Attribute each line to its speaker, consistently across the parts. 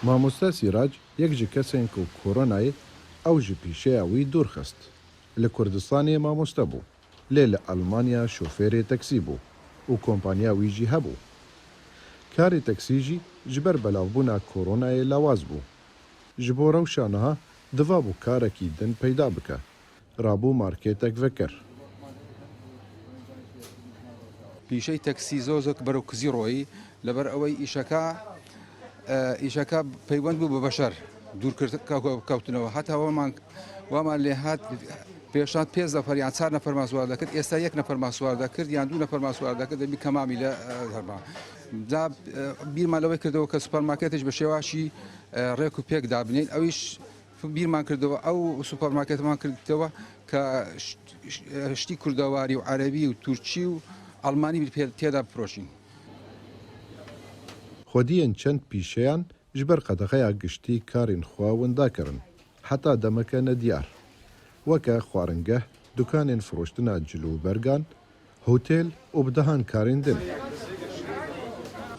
Speaker 1: Mamoste Sîrac yek ji kesên ku koronayê ew ji pîşeya wî dûr xist. Li Kurdistanê mamoste bû, lê li Elmanya şofêrê teksî bû û kompanya wî jî hebû. Karê teksî jî ji ber belavbûna koronayê lawaz bû. Ji bo rewşa niha divabû karekî din peyda bike. Rabû markêtek vekir.
Speaker 2: پیشەی تەکسی زۆر زۆر بەرەو کزی ڕۆیی لەبەر ئەوەی ئیشەکە ئیشەکە پەیوەند بوو بە بەشەر دوورکرد کەوتنەوە هەتا وەمان وامان لێ هات پێشان پێنج نەفەر یان چار نەفەرمان سوار دەکرد ئێستا یەک نەفەرمان سوار دەکرد یان دوو نەفەرمان سوار دەکرد دەبی کەمامی لە هەرما جا بیرمان لەوەی کردەوە کە سوپەرمارکێتیش بە شێواشی ڕێک و پێک دابنین ئەویش بیرمان کردەوە ئەو سوپەرمارکێتمان کردەوە کە شتی کوردەواری و عەرەبی و تورکی و ئەڵمانی تێدا بفرۆشین.
Speaker 1: Xwediyên çend pîşeyan ji ber qedexeya giştî karên xwe winda kirin, heta demeke nediyar. Weke xwaringeh, dukanên firoştina cil û bergan, hotêl û bi dehan karên din.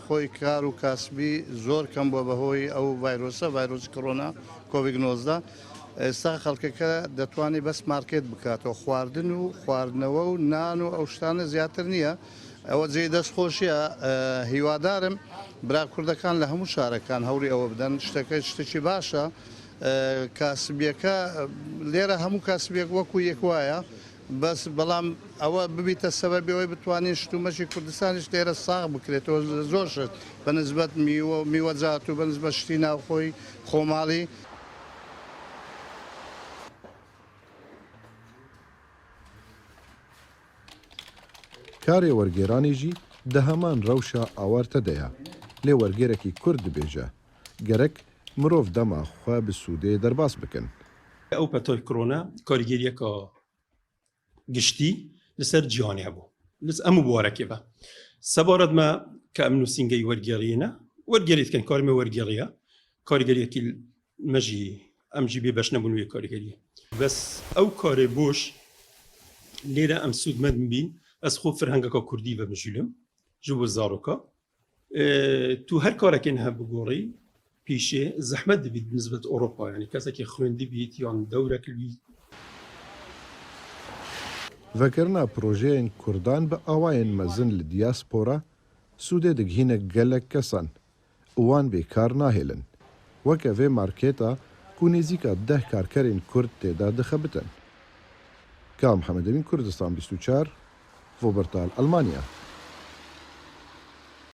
Speaker 3: خۆی کار و کاسبی زۆر کەم بووە بەهۆی ئەو ڤایرۆسە، ڤایرۆسی کۆرۆنا، کۆڤید 19. ئێستا خەڵکەکە دەتوانێت بەس مارکێت بکاتەوە، خواردن و خواردنەوە و نان و ئەو شتانە زیاتر نییە. ئەوە جێی دەست خۆشیە، هیوادارم برا کوردەکان لە هەموو شارەکان هەوڵی ئەوە بدەن، شتەکە شتێکی باشە، کاسبیەکە لێرە هەموو کاسبیەک وەکو یەک وایە، بەس بەڵام ئەوە ببیتە سەبەبی ئەوەی بتوانین شتومەکی کوردستانیش لێرە ساغ بکرێتەوە زۆر شت بە نسبەت میوە میوەجات و بە نسبەت شتی ناوخۆی خۆماڵی.
Speaker 1: Karê wergêranê jî di heman rewşa awarte de ye. Lê wergêrekî kurd dibêje, Gerek mirov dema xwe bi sûdê derbas bikin.
Speaker 4: Ew petay korona karîgeriyeka giştî li ser cîhanê hebû. Li hemû biwarekê ve. Sebaret me ke em nûsîngeyî wergêriyê ne, wergêrî dikin, karê me wergêrî ye. Karîgeriyekî me jî em jî bê beş nebûn wê karîgeriyê. Bes ew karê boş lêre em sûdmend bîn. Ez xwe ferhengeka kurdî ve mijûlim ji bo zaroka. Tu her karekê niha bigorî pîşê zehmet dibît bi nisbet Ewropa yanî kesekê xwendî bît yan dewrek li wî.
Speaker 1: Vekirina projeyên Kurdan bi awayên mezin li diaspora sûdê digihîne gelek kesan û wan bêkar nahêlin. Weke vê markêta ku nêzîka deh karkerên Kurd tê de dixebitin. Ka Mihemed Emîn Kurdistan 24, Wuppertal, Elmanya.